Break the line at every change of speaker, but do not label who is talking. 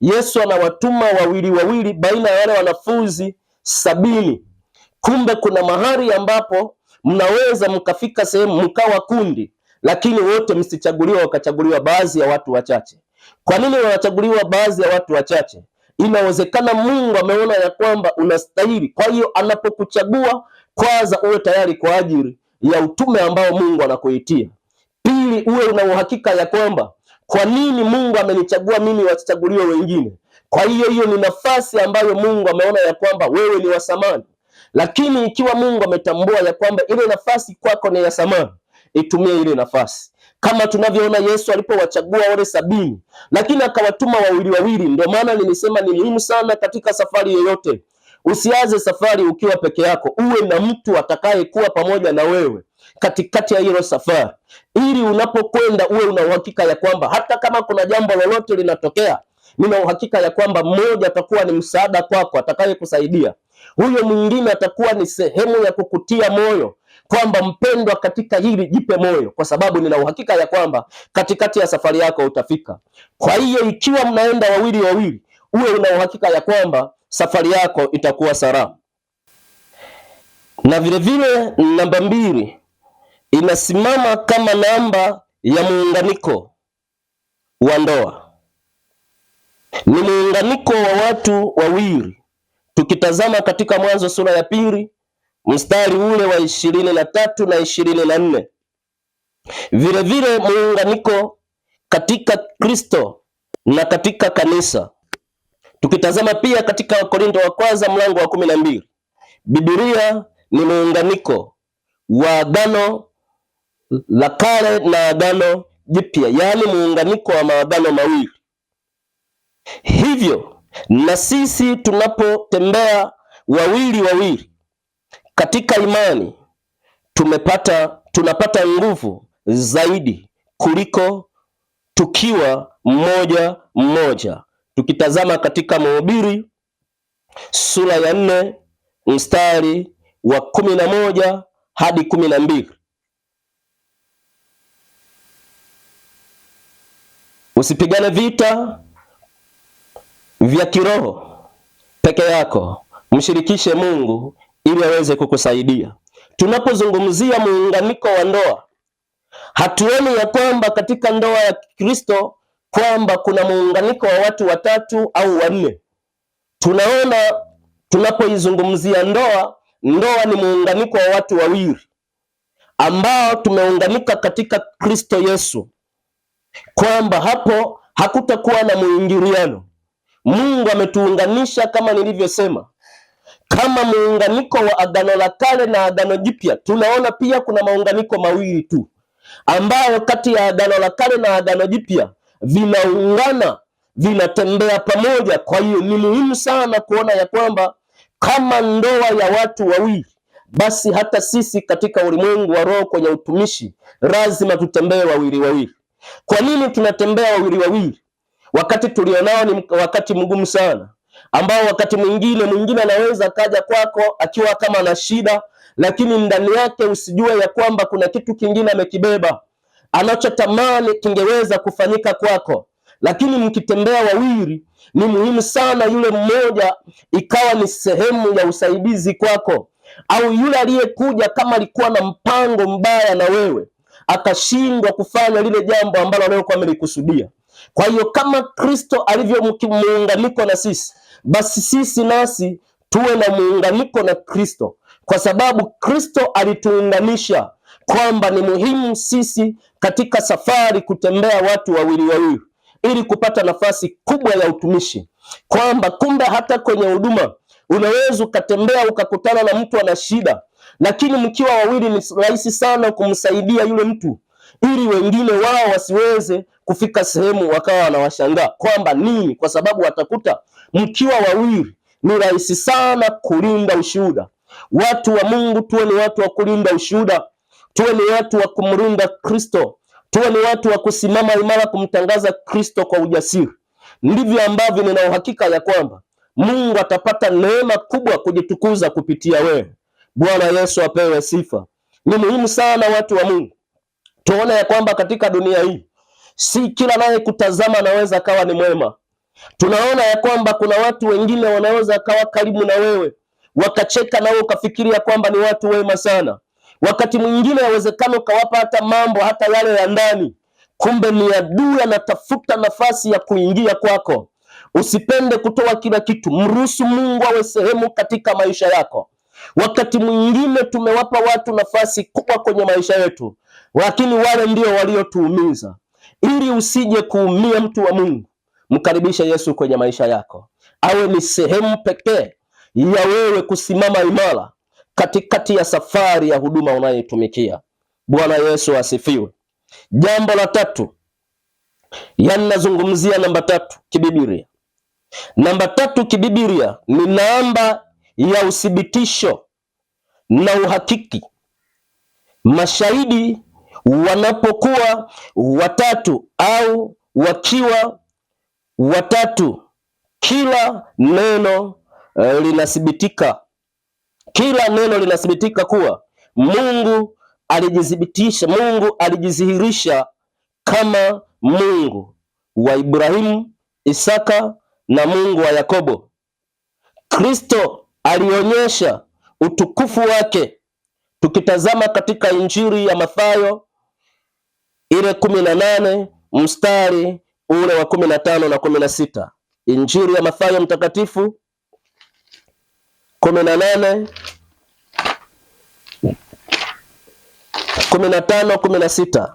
Yesu anawatuma wawili wawili baina ya wale wanafunzi 70. Kumbe kuna mahali ambapo mnaweza mkafika sehemu mkawa kundi, lakini wote msichaguliwa, wakachaguliwa baadhi ya watu wachache. Kwa nini wanachaguliwa baadhi ya watu wachache? Inawezekana Mungu ameona ya kwamba unastahili. Kwa hiyo anapokuchagua, kwanza uwe tayari kwa ajili ya utume ambao Mungu anakuitia. Pili, uwe una uhakika ya kwamba kwa nini Mungu amenichagua mimi, wasichaguliwe wengine. Kwa hiyo hiyo ni nafasi ambayo Mungu ameona ya kwamba wewe ni wa thamani. Lakini ikiwa Mungu ametambua ya kwamba ile nafasi kwako ni ya thamani, itumie ile nafasi, kama tunavyoona Yesu alipowachagua wale 70, lakini akawatuma wawili wawili. Ndio maana nilisema ni muhimu sana katika safari yoyote, usianze safari ukiwa peke yako, uwe na mtu atakayekuwa pamoja na wewe katikati ya hilo safari, ili unapokwenda uwe una uhakika ya kwamba hata kama kuna jambo lolote linatokea, nina uhakika ya kwamba mmoja atakuwa ni msaada kwako, atakayekusaidia. Huyo mwingine atakuwa ni sehemu ya kukutia moyo kwamba mpendwa, katika hili jipe moyo, kwa sababu nina uhakika ya kwamba katikati ya safari yako utafika. Kwa hiyo ikiwa mnaenda wawili wawili, uwe una uhakika ya kwamba safari yako itakuwa salama. Na vilevile namba 2 inasimama kama namba ya muunganiko wa ndoa. Ni muunganiko wa watu wawili. Tukitazama katika Mwanzo sura ya 2 mstari ule wa 23 na 24. Vilevile muunganiko katika Kristo na katika kanisa. Tukitazama pia katika Wakorintho wa kwanza mlango wa 12, Biblia ni muunganiko wa agano la kale na agano jipya, yaani muunganiko wa maagano mawili. Hivyo na sisi tunapotembea wawili wawili katika imani, tunapata nguvu zaidi kuliko tukiwa mmoja mmoja. Tukitazama katika Mhubiri sura ya 4 mstari wa 11 hadi 12. Usipigane vita vya kiroho peke yako, mshirikishe Mungu ili aweze kukusaidia. Tunapozungumzia muunganiko wa ndoa, hatuoni ya kwamba katika ndoa ya Kristo kwamba kuna muunganiko wa watu watatu au wanne. Tunaona tunapoizungumzia ndoa, ndoa ni muunganiko wa watu wawili ambao tumeunganika katika Kristo Yesu, kwamba hapo hakutakuwa na muingiliano. Mungu ametuunganisha kama nilivyosema, kama muunganiko wa agano la kale na agano jipya. Tunaona pia kuna maunganiko mawili tu ambayo kati ya agano la kale na agano jipya vinaungana, vinatembea pamoja. Kwa hiyo ni muhimu sana kuona ya kwamba kama ndoa ya watu wawili, basi hata sisi katika ulimwengu wa roho kwenye utumishi lazima tutembee wawili wawili. Kwa nini tunatembea wawili wawili? Wakati tulionao ni wakati mgumu sana, ambao wakati mwingine anaweza kaja kwako akiwa kama ana shida, lakini ndani yake usijue ya kwamba kuna kitu kingine amekibeba anachotamani kingeweza kufanyika kwako. Lakini mkitembea wawili, ni muhimu sana yule mmoja ikawa ni sehemu ya usaidizi kwako, au yule aliyekuja kama alikuwa na mpango mbaya na wewe akashindwa kufanya lile jambo ambalo alikuwa amelikusudia. Kwa hiyo kama Kristo alivyo muunganiko na sisi, basi sisi nasi tuwe na muunganiko na Kristo, kwa sababu Kristo alituunganisha kwamba ni muhimu sisi katika safari kutembea watu wawili wawili ili kupata nafasi kubwa ya utumishi, kwamba kumbe hata kwenye huduma unaweza ukatembea ukakutana na mtu ana shida, lakini mkiwa wawili ni rahisi sana kumsaidia yule mtu, ili wengine wao wasiweze kufika sehemu wakawa wanawashangaa kwamba nini, kwa sababu watakuta mkiwa wawili ni rahisi sana kulinda ushuhuda. Watu wa Mungu, tuwe ni watu wa kulinda ushuhuda, tuwe ni watu wa kumlinda Kristo, tuwe ni watu wa kusimama imara kumtangaza Kristo kwa ujasiri. Ndivyo ambavyo nina uhakika ya kwamba Mungu atapata neema kubwa kujitukuza kupitia wewe. Bwana Yesu apewe sifa. Ni muhimu sana watu wa Mungu tuone ya kwamba katika dunia hii si kila naye kutazama anaweza kawa ni mwema. Tunaona ya kwamba kuna watu wengine wanaweza kawa karibu na wewe wakacheka nawe ukafikiria kwamba ni watu wema sana. Wakati mwingine yawezekana ukawapa hata mambo hata yale ya ndani, kumbe ni adui anatafuta nafasi ya kuingia kwako. Usipende kutoa kila kitu, mruhusu Mungu awe sehemu katika maisha yako. Wakati mwingine tumewapa watu nafasi kubwa kwenye maisha yetu, lakini wale ndio waliotuumiza. Ili usije kuumia, mtu wa Mungu, mkaribishe Yesu kwenye maisha yako, awe ni sehemu pekee ya wewe kusimama imara katikati ya safari ya huduma unayoitumikia. Bwana Yesu asifiwe. Jambo la tatu, yani nazungumzia namba tatu kibibilia. Namba tatu kibibilia ni namba ya uthibitisho na uhakiki. Mashahidi wanapokuwa watatu au wakiwa watatu, kila neno linathibitika, kila neno linathibitika kuwa Mungu alijithibitisha, Mungu alijidhihirisha kama Mungu wa Ibrahimu, Isaka na Mungu wa Yakobo. Kristo alionyesha utukufu wake. Tukitazama katika Injili ya Mathayo ile 18 mstari ule wa 15 na 16. Injili ya Mathayo mtakatifu 18 15 16.